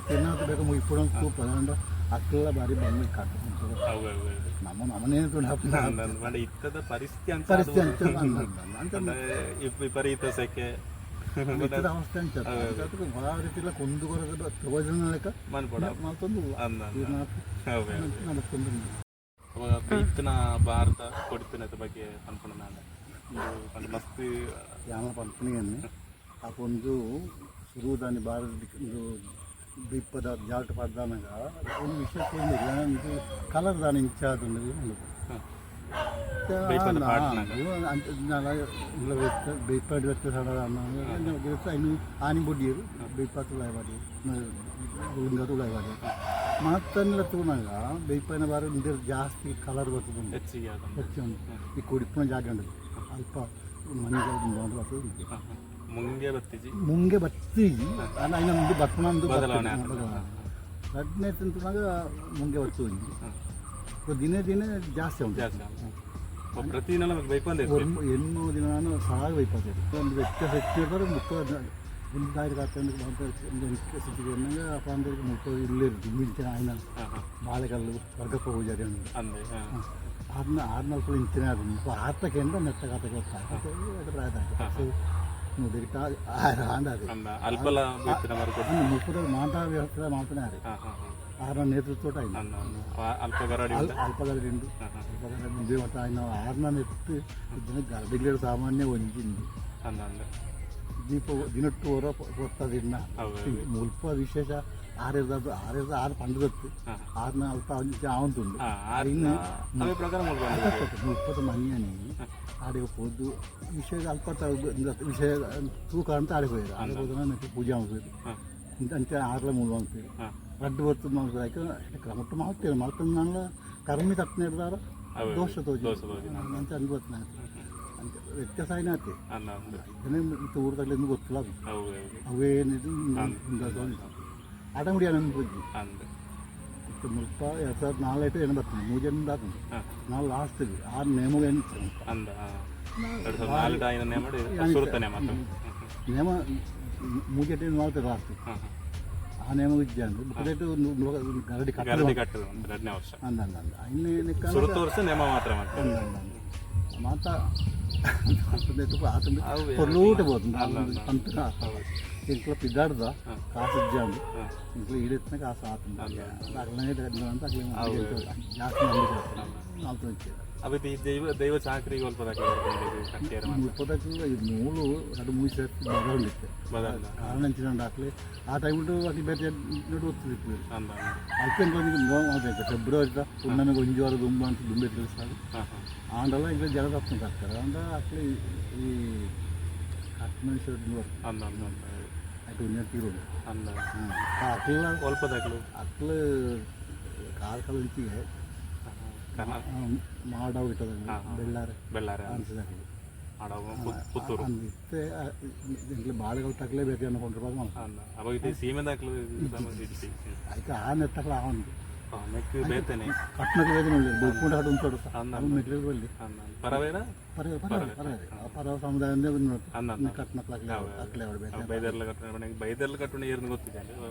ತಿನ್ನೋದು ಬೇಕು ಮುಗಿಪುಡ ತೂಪ ಅಂಡ ಅಕ್ಲೆಲ್ಲ ಬಾರಿ ಬಂದು ಕಟ್ಟು. ಹೌದು ಹೌದು ಹೌದು. ನಮ್ಮ ನಮ್ಮನೇನು ತುಂಡು ಹಾಪುನ. ಅಂದ್ ಅಂದ್. ಪಂಡ ಇತ್ತದ ಪರಿಸ್ಥಿತಿ ಅಂತ. ಪರಿಸ್ಥಿತಿ ಅಂತ ಅಂದ ಅಂತ. ಅಂದ್ರೆ ವಿಪರೀತ ಸೆಕೆ. ಇತ್ತದ ಅವಸ್ಥೆ ಅಂಚ ಅದಕ್ಕೆ ಭಾರಿ ರೀತಿಲ ಕೊಂದು ಕೊರದ ಪ್ರಯೋಜನ ಲೆಕ್ಕ ಮನ್ಪೊಡ. ಮಲ್ತೊಂದು ಅಂದ ಅಂದ. ಹೌದು ಹೌದು. ನಡತೊಂದು. ಅವಾಗ ಇತ್ತಿನ ಭಾರತ ಕೊಡಿತಿನದ ಬಗ್ಗೆ ಪನ್ಪುನ ನಾಂಡ ಪಂಡ ಮಸ್ತ್. ಯಾಮ ಪನ್ಪುನಿಯನ್ನೇ ಆ ಒಂದು ಸುರುದಾನಿ ಭಾರತ ಒಂದು ಬಿಪ್ಪದ ಜಾಲ್ಟ್ ಪಡ್ದಾನಗ ಒಂದು ವಿಷಯ ಕೇಂದ್ರ ಕಲರ್ ದಾನ ಇಂಚಾದುಂಡು ಉಂಡು. ಬೈಪದ ಪಾಡ್ದನಗ. ಬೇಪಾಡಿ ಅನ್ನ ಆನಿ ಬೊಡ್ಡಿಯರು ಬೇಪ ತುಳಾಯಿ ಬಾಡಿ ಉಂಗ ತುಳಾಯಿ ಬಾಡಿ ಮಾತನ್ನೆಲ್ಲ ತೂನಾಗ ಬೇಪನ ಬಾರ ಇಂದರ್ ಜಾಸ್ತಿ ಕಲರ್ ಬರ್ತದೆ. ಹೆಚ್ಚಿಗೆ ಆತುಂಡು. ಹೆಚ್ಚು ಉಂಟು. ಈ ಕೊಡಿಪುನ ಜಾಗ ಉಂಟು ಅಲ್ಪ ಮಂಜ ಉಂಡು ಬರ್ತದೆ. ಮುಂಗೆ ಬತ್ತಿಜಿ. ಮುಂಗೆ ಬತ್ತಿ ಅಯ್ನ ಒಂದು ಬತ್ಮಂದು. ಬದಲಾವಣೆ ಆಗ್ತದೆ. ರಡ್ಡನೇ ತಿಂತಾಗ ಮುಂಗೆ ಬತ್ತು ಒಂಜಿ ದಿನೇ ದಿನೇ ಜಾಸ್ತಿ ಉಂಟು. ಜಾಸ್ತಿ ಆಂಡ್. ಪ್ರತಿ ದಿನ ನಮಗೆ ಬೈಕ್ ಬಂದಿತ್ತು. ಎಣ್ಣು ದಿನ ನಾನು ಸಾಗ ಬೈಪದೆ. ಒಂದು ವ್ಯತ್ಯಾಸ ಹೆಚ್ಚು ಇರ್ತಾರೆ. ಮುಪ್ಪ ಒಂದು ದಾರಿ ಕಾತಂದು ಒಂದು ಸಿಟಿಗೆ ಎನ್ನಂಗ ಅಪ್ಪ ಅಂದ್ರೆ 30 ಇಲ್ಲೇ ದುಮ್ಮಿಂಚಿನ ಆಯ್ನ ಹಾ ಹಾ ಬಾಳೆಕಲ್ಲು ವರ್ಗಪ್ಪ ಪೂಜಾರಿ ಉಂಟು. ಅಂದೆ ಹಾ. ಆರ್ನ ಆರ್ನಾಲ್ಕು ಇಂಚಿನ ಅದು ಆತಕ್ಕೆ ಮೆತ್ತ ಕಾತಕ್ಕೆ ಪ್ರಾಯದ ಮುದಿರಿಟ ಆಂಡ ಅದು. ಅಂದ ಅಲ್ಪಲ ಬೈತಿನ ಮರು. ಅಂದು 30 ಮಾತಾ ವ್ಯವಸ್ಥೆ ಮಾಡ್ತಾನೆ ಆರೆ. ಹಾ ಹಾ ಹಾ ಆರ್ನ ನೇತೃತ್ವ ಆಯ್ನ. ಅಂದ ಅಲ್ಪ ಗರಾಡಿ ಉಂಟು. ಅಲ್ಪಗಾಲ ಉಂಟು. ಹಾ ಹಾ ಅಲ್ಪಗಾಲ ಮುಂದೆ ಮಟ್ಟ ಆಯ್ನ ಆರ್ನ ನೆತ್ತು ಇದನ್ನ ಗರ್ಡಿಗ್ಲೇಡು ಸಾಮಾನ್ಯ ಒಂಜಿಂದು. ಅಂದ ಅಂದ ದೀಪ ದಿನಟ್ಟು ಹೊರ ಹೊತ್ತದಿನ್ನ. ಹೌದು. ಮುಲ್ಪ ವಿಶೇಷ ಆರಿರ್ದದ್ದು ಆರಿರ್ದ ಆರು ಪಂಡದತ್ತು. ಹಾ. ಆರ್ನ ಅಲ್ಪ ಆವಂತುಂಡು. ಹಾ ಆರ್ನ ಅವೇ ಪ್ರಕಾರ ಮುಳ್ಕೊಂಡು. 30 ಮನ್ಯನಿ ಆಡಿಗೆ ಪೋದು ವಿಷಯ ಅಲ್ಪ ವಿಷಯ ತೂಕ ಅಂತ ಆಡಿಗೆ ಹೋಯ್ರು. ಆಡಿಗೆ ಹೋದ ನನಗೆ ಪೂಜೆ ಮಾಡ್ಬೇಕು. ಹಾ ಅಂಚೆ ಆರ್ಲ ಮೂರು ಮಾಡ್ತೀವಿ. ಹಾ ರಡ್ಡು ಹೊತ್ತು ಮಾಡ್ಬೇಕು. ಕ್ರಮಟ್ಟು ಮಾಡ್ತೇವೆ ಮಾಡ್ತಂದ ಕರ್ಮಿ ತಪ್ಪನೆ ಹಿಡ್ದಾರ ಹೌದು. ದೋಷ ತೋಜಿ. ದೋಷ ತೋಜಿ. ಅಂತ ಅನ್ಬೋದು ಅಂತ ವ್ಯತ್ಯಾಸ ಏನಾಯ್ತು. ಅಂದ ಅಂದ ಇದನ್ನೇ ಮತ್ತು ಊರದಾಗಲಿಂದ ಗೊತ್ತಿಲ್ಲ ಅದು. ಹೌದು ಹೌದು. ಅವೇನಿದು ಆಟಂಗುಡಿ ಆನಂದ ಪೂಜೆ. ಅಂದ ಇತ್ತು ಮುಲ್ಪ 2004 ಏನು ಬರ್ತದೆ ಮೂಜೆಯಿಂದ ಆತಂದು. ಹಾ ನಾವು ಲಾಸ್ಟ್ ಆರು ನೇಮಗ ಏನು. ಅಂದ 2004 ಆಯ್ನ ನೇಮ ಸುರುತ ನೇಮ. ನೇಮ ಮೂಜೆಟು ಮಾಡ್ತಾರೆ ಲಾಸ್ಟ್. ಹಾ ಹಾ ಆ ನೇಮ ವಿದ್ಯೆ ಅಂದ್ರೆ ಬುಕ್ಕದೇಟು ಗರಡಿ ಕಟ್ಟಡ. ಗರಡಿ ಕಟ್ಟದ ಒಂದು ಎರಡನೇ ವರ್ಷ. ಅಂದ ಅಂದ ಅಂದ ಇನ್ನೇ. ಸುರುತ ವರ್ಷ ನೇಮ ಮಾತ್ರ ಮಾಡ್ತಾರೆ. ಅಂದ ಅಂದ ಅಂದ ಮಾತಾ ಆತಂದು ಪೊರ್ಲೂಟ ಬೋದು ಅಂತ ಇಂಟ್ಲ ಪಿದ್ದಾಡ್ದ ಕಾಸು ಇಜ್ಜಾಂಡು. ಇಂಟ್ಲ ಈಡೆತ್ತಿನ ಕಾಸು ಆತಂದು ಅಗ್ಲನೇ ಅಂತ ಅಗ್ಲೇ ಜಾಸ್ತಿ ನಂಬಿಕೆ ನಾಲ್ಕು ಇಂಚೆ. ಅವಿತು ಈ ದೈವ ದೈವ ಚಾಕ್ರಿಗೆ ಸ್ವಲ್ಪ ಕಟ್ಟಿಯಾರ ಮಾತ್ರ. 30ಕ್ಕೆ ಇದು ಮೂಲು ಎರಡು ಮೂರು ಸೇರ್ತಿ ಬದಲಾವಣೆ. ಬದಲ ಕಾರಣ ಅಂಚಿನ ಹಾಕ್ಲಿ ಆ ಟೈಮ್ ಅತಿ ಬೇರೆ ನಡು ಒತ್ತಿತ್ತು. ಅಂದ ಅಲ್ಪೆನ್ ಫೆಬ್ರವರಿ ಪುಣ್ಣಮಿಗೆ ಒಂಜಿ ವಾರ ದುಂಬ ಅಂತ ದುಂಬೆ ತಿಳಿಸಾರು. ಹಾ ಹಾ ಆಂಡಲ ಈಗ ಜನ ತಪ್ಪು ಹಾಕ್ತಾರೆ ಅಂಡ ಅಕ್ಲಿ ಈ ಕಟ್ಮನುಷ್ಯರು. ಅಂದ ಅಂದ ಅಂದ ಅటు ಒಂಜಿ ತೀರೋದು. ಅಂದ ಅಕ್ಲ ಒಲ್ಪದಾಕ್ಲು. ಅಕ್ಲ ಕಾರ್ಕಳ ಇಂಚಿಗೆ ಮಾಡವು ಇಟ್ಟದ ಬೆಳ್ಳಾರೆ. ಬೆಳ್ಳಾರೆ. ಅನ್ಸದಾಕಲು. ಆಡವು ಪುತ್ತೂರು. ಅಂದ್ ಇತ್ತೆ ಎಂಕ್ಲೆ ಬಾಳೆಗಳು ತಗಲೇ ಬೇಕು ಅನ್ಕೊಂಡ್ರೆ ಮಾಡ. ಅಂದ ಅವಾಗ ಇದು ಸೀಮೆದಾಕ್ಲು ಇತ್ತಿ. ಆಯ್ತು ಆ ನೆತ್ತಕ್ಲ ಆ ಒಂದು ನೆಕ್ ಬೇತನೆ. ಕಟ್ನಕ್ಕೆ ಬೇಕು ನೋಡಿ ಬೊಲ್ಪುಂಡ ಹಾಡು ಉಂಟು ಅದು ಮೆಟೀರಿಯಲ್ ಬಲ್ಲಿ. ಅಂದ ಪರವೇರ. ಪರ ಪರ ಪರ ಪರ ಸಮುದಾಯ ಅಂದ ಅಂದ ಕಟ್ನಕ್ಲ ಅಕ್ಲೆ ಅವ್ರು ಬೇಕು. ಬೈದರ್ಲ ಕಟ್ಟಣ ಬೈದರ್ಲ ಕಟ್ಟಣ ಏರ್ದು ಗೊತ್ತಿದೆ.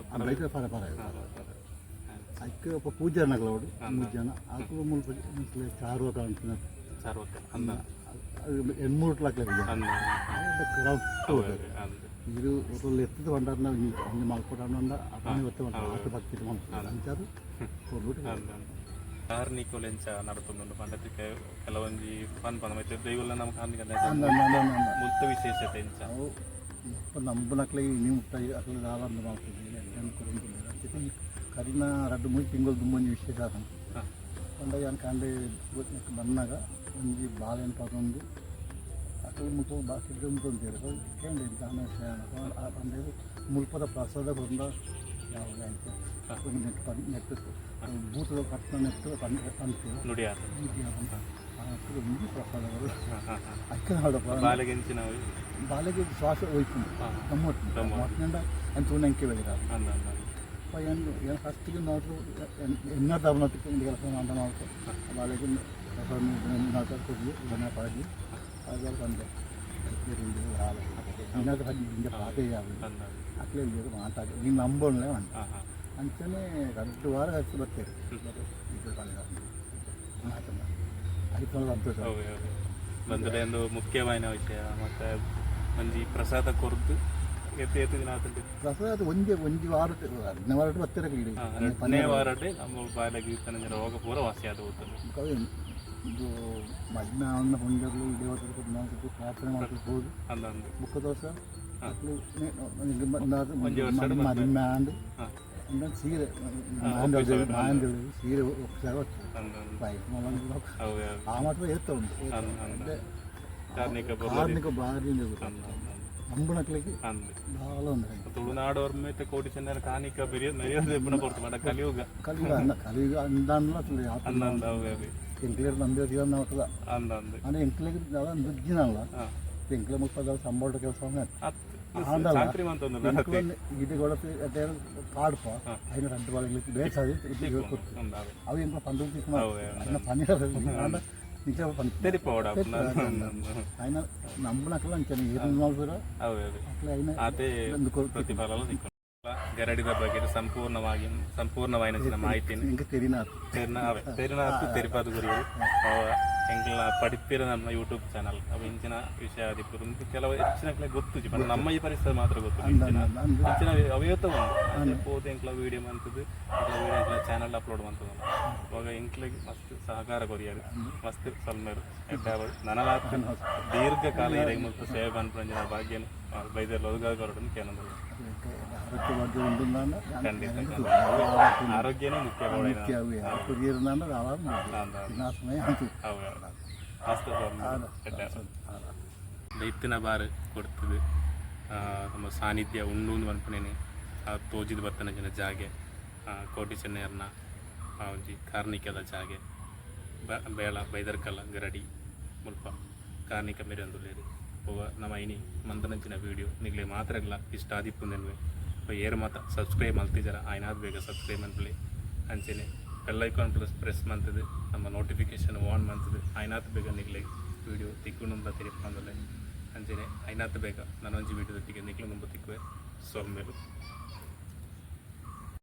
ಬೈದ್ರೆ ಪರ ಪರ ಐಕ್ಕೆ ಒಬ್ಬ ಪೂಜಾರನಗಳು ಅವಡು ಮೂರು ಜನ ಅಕ್ಲು ಮುಲ್ಪ ಚಾರು ಕಾಣ್ತೀನಿ. ಸಾರ್ವಕ್ಕ ಅಂದ ಎಣ್ಮೂರು ಲಾಕ್ಲೆ ಪೂಜೆ. ಅಂದ ಅಂದ ಇದು ಒಂದು ಎತ್ತದ ಭಂಡಾರನ ಒಂದು ಮಲ್ಕೊಡೋಣ ಅಪ್ಪನೇ ಒತ್ತೆ ಆತು ಭಕ್ತಿ ಮಾಡ್ತಾರೆ ಅಂಚಾರು ಕೊಡ್ಬಿಟ್ಟು. ಅಂದ ಕಾರ್ನಿಕೋಲೆಂಚ ನಡತೊಂದುಂಡು ಪಂಡತಿ ಕೆಲವೊಂಜಿ ಪನ್ ಪನ್ ಮತ್ತೆ ದೈವಲ್ಲ ನಮ್ಮ ಕಾರ್ನಿಕ ಮುಲ್ತ ವಿಶೇಷತೆ ಎಂಚ? ಅವು ಮುಪ್ಪ ನಂಬನಕ್ಲೆ ನೀವು ಮುಟ್ಟ ಅಕ್ಲೆ ದಾಲ ಅಂದ್ ಮಾಡ್ತಿದ್ವಿ ಅಂಚೆ ಈ ಕರಿನ ರಡ್ಡು ಮೂರು ತಿಂಗಳು ದುಂಬೊಂಜಿ ವಿಶೇಷ ಆತನ ಪಂಡ ಯಾನ್ ಕಾಂಡೆ ಬನ್ನಾಗ ಒಂಜಿ ಬಾಳೆನ್ ಪತೊಂದು ಅಕ್ಲೆ ಮುಲ್ಪ ಬಾಕಿ ಮುಟ್ಟೊಂತೇರು ಕೇಂದ್ರ ದಾನ ವಿಷಯ ಅಂದ್ರೆ ಮುಲ್ಪದ ಪ್ರಸಾದ ಬಂದ ಯಾವ ಅಂಚೆ ಒಂಜಿ ನೆಟ್ ಪನ್ ನೆಟ್ ಬೂತದ ಕಟ್ನ ನೆಟ್ ಪನ್ ಪನ್ಪೇರು. ನುಡಿ ಆತ. ಒಂಜಿ ಪ್ರಸಾದ ಅಕ್ಕನ ಹಾಡಪ್ಪ. ಬಾಲೆಗೆಂಚಿನ. ಬಾಲೆಗೆ ಶ್ವಾಸ ಹೋಯ್ತು ಗಮ್ಮತ್ತು ಮೊಟ್ಟೆಂಡ ಅಂತ ನಂಗೆ ಬೆಳಿಗ್ಗೆ. ಅಂದ ಅಂದ ಏನು ಏನು ಫಸ್ಟಿಗೆ ನೋಡ್ರು ಎನ್ನ ತವನಕ್ಕೆ ಒಂದು ಕೆಲಸ ಮಾಡ ಮಾಡ್ತು ಬಾಲೆಗೆ ಪ್ರಸಾದ ನಾಟಕ ಕೊಡ್ಲಿ ಇದನ್ನ ಪಾಡಿ ಅದಾದ ಬಂದೆ ಇಂಜ ಪಾತೆ ಯಾವುದು ಅಂದ ಅಟ್ಲೇ ಇಲ್ಲಿರು ಮಾತಾಡಿ ನೀನು ನಂಬೋಣಲೆ ಉಂಟು. ಹಾ ಹಾ ಅಂಚನೆ 2 ವಾರ ಹಚ್ಚಿ ಬರ್ತೇವೆ ಇದು ಮಾತನ್ನ ಅದಕ್ಕೆ ಸಂತೋಷ. ಹೌದು ಹೌದು ಬಂದರೆ ಒಂದು ಮುಖ್ಯವಾದ ವಿಷಯ ಮತ್ತೆ ಒಂಜಿ ಪ್ರಸಾದ ಕೊರ್ದು ಎತ್ತು ಎತ್ತು ದಿನ ಆತಂತೆ. ಪ್ರಸಾದ ಅದು ಒಂಜಿ ಒಂಜಿ ವಾರ 2ನೇ ವಾರ ಬರ್ತಾರೆ ಇಡೀ. 2ನೇ ವಾರಡೆ ನಮ್ಮ ಬಾಲೆಗೆ ತನ್ನ ರೋಗ ಪೂರ ವಾಸಿ ಆದ ಹೋಗ್ತದೆ. ಇದು ಮದ್ಮೆ ಅವನ್ನ ಪುಂಜಗಳು ಇಡೀ ಹೊತ್ತು ಪ್ರಾರ್ಥನೆ ಮಾಡ್ತಿರ್ಬೋದು. ಅಂದ ಅಂದ ಬುಕ್ಕ ದೋಸ ಮದ್ಮೆ ಆಂಡ್ ಅಂದ ಸೀರೆ ಮಾಯಂದ ಸೀರೆ ಒಪ್ಪಿಸಾಗ ಅಂದ ಅಂದ ಬೈಕ್ ಹೌದು ಆ ಮಾತ್ರ ಏತ್ತ ಉಂಟು. ಅಂದ ಅಂದ ಕಾರ್ನಿಕ ಕಾರ್ಣಿಕ ಭಾರಿ ಅಂದ ಅಂದ ನಂಬುನಕ್ಲಿಗೆ ಅಂದ ಬಾಳ ಒಂದು ತುಳುನಾಡವ್ರ ಮೇತೆ ಕೋಟಿ ಚಂದನ ಕಾನಿಕ ಬೆರಿಯ ಮೆರಿಯೋದು ಎಬ್ಬನ ಪೊರ್ತು ಮಾಡ ಕಲಿಯುಗ. ಕಲಿಯುಗ ಅಂದ ಕಲಿಯುಗ ಅಂದಾನ್ಲ ಅಂದ ಅಂದ ಹೌದು ಹೌದು. ಎಂಕ್ಲೇರ್ ನಂಬಿದ ಅಂದ ಅಂದ ಅಂದ್ರೆ ಎಂಕ್ಲೇರ್ ದುಜ್ಜಿನಲ್ಲ. ಎಂಕ್ಲ ಮುಲ್ಪ ಸಂಬಳ ಕೆಲಸ ಆಂಡಲ ಚಾಕ್ರಿ ಮಂತೊಂದುಲ್ಲ. ಎಂಕ್ಲ ಇದು ಕೊಡത്ത് ಪಾಡ್ಪ അതിന് രണ്ട് ഭാഗങ്ങളിലേക്ക് ಬೇಸಾಗಿ ಕೊಡ್ತು. ಅವು ಎಂಕ್ಲ ಪಂದು അതിനെ പണി ನಿಜ ಪಂದು ತೆರಿಪೋಡ. ఆయన నమ్మునట్లు అంచనా ఏరు కూడా ಅವೆ. ಅట్లా అయిన ಆತೆ ಪ್ರತಿಫಲ ಸಿಕ್ಕು ಗರಡಿದ ಬಗ್ಗೆ ಸಂಪೂರ್ಣವಾಗಿ ಸಂಪೂರ್ಣವಾಯಿನ ಮಾಹಿತಿನ ఇంకా తెలియనా. ತೆರ್ನ ಅವೆ ತೆರಿನ ತೆರಿಪಾದ ಗುರಿಗಳು ಎಂಕ್ಲ ಪಡಿಪಿರ ನಮ್ಮ ಯೂಟ್ಯೂಬ್ ಚಾನಲ್ ಅವು ಇಂಚಿನ ವಿಷಯ ಆದಿಪ್ಪು. ಕೆಲವು ಹೆಚ್ಚಿನ ಗೊತ್ತುಜಿ ಪಂಡ ನಮ್ಮ ಈ ಪರಿಸರ ಮಾತ್ರ ಗೊತ್ತು. ಇಂಚಿನ ಇಂಚಿನ ಅವೇತ ಉಂಡು ಪೋದು ಎಂಕ್ಲ ವೀಡಿಯೋ ಮಂತದ್ದು, ಎಂಕ್ಲ ವೀಡಿಯೋ ಎಂಕ್ಲ ಚಾನಲ್ ಅಪ್ಲೋಡ್ ಮಂತದ್ದು. ಅವಾಗ ಎಂಕ್ಲೆಗ್ ಮಸ್ತ್ ಸಹಕಾರ ಕೊರಿಯರು, ಮಸ್ತ್ ಸಲ್ಮೇರು ಎಡ್ಡಾವಡ್. ನನಲಾತ್ ದೀರ್ಘಕಾಲ ಇರೆಗ್ ಮುಲ್ಪ ಸೇವೆ ಪನ್ಪುನಂಚಿನ ಭಾಗ್ಯನ್ ಬೈದೆರ್ ಒದಗಾದ್ ಕೊರೊಡುಂದು ಕೇನೊಂದುಲ್ಲ. ఆరోగ్య భాగ్యం ఉంటుందా? ಖಂಡಿತ, ಆರೋಗ್ಯನೇ ಮುಖ್ಯ. కొరియర్ రావాలి నా సమయం. ಅವೆ, ಮಸ್ತ್ ಎಡ್ಡೆ. ಇತ್ತಿನ ಬಾರ್ ಕೊಡ್ತದೆ ನಮ್ಮ ಸಾನ್ನಿಧ್ಯ ಉಂಡು ಅಂದ್ ಪನ್ಪುನೇನೆ ಆ ತೋಜಿದ್ ಬತ್ತನಂಚಿನ ಜಾಗೆ ಕೋಟಿ ಚೆನ್ನಯರ್ನ ಆ ಒಂಜಿ ಕಾರ್ನಿಕದ ಜಾಗೆ ಬೇಳ ಬೈದರ್ಕಲ್ಲ ಗರಡಿ ಮುಲ್ಪ ಕಾರ್ನಿಕ ಮೆರೆಯೊಂದುಲ್ಲೆರ್. ಒವ ನಮ್ಮ ಇನಿ ಮಂತನಂಚಿನ ವೀಡಿಯೋ ನಿಗ್ಲೆ ಮಾತ್ರಗ್ಲ ಇಷ್ಟ ಆದಿಪ್ಪುಂದೆನ್ವೆ. ಏರ್ ಮಾತ ಸಬ್ಸ್ಕ್ರೈಬ್ ಮಲ್ತಿಜರ ಆಯ್ನಾತ್ ಬೇಗ ಸಬ್ಸ್ಕ್ರೈಬ್ ಮನ್ಪುಲೆ. ಅಂಚೆನೆ ಬೆಲ್ ಐಕಾನ್ ಪ್ಲಸ್ ಪ್ರೆಸ್ ಮಂತುದು ನಮ್ಮ ನೋಟಿಫಿಕೇಶನ್ ಆನ್ ಮಂತುದು ಆಯ್ನಾತ್ ಬೇಗ ನಿಗ್ಲೆ ವೀಡಿಯೋ ತಿಕ್ಕುಂಡುಂದ ತೆರಿಪಾಂದುಲ್ಲೆ. ಅಂಚೆನೆ ಐನಾತ್ ಬೇಗ ನನೊಂಜಿ ವೀಡಿಯೋದೊಟ್ಟಿಗೆ ನಿಕ್ಲು ದುಂಬು ತಿಕ್ಕುವೆ. ಸೊಲ್ಮೆಲು.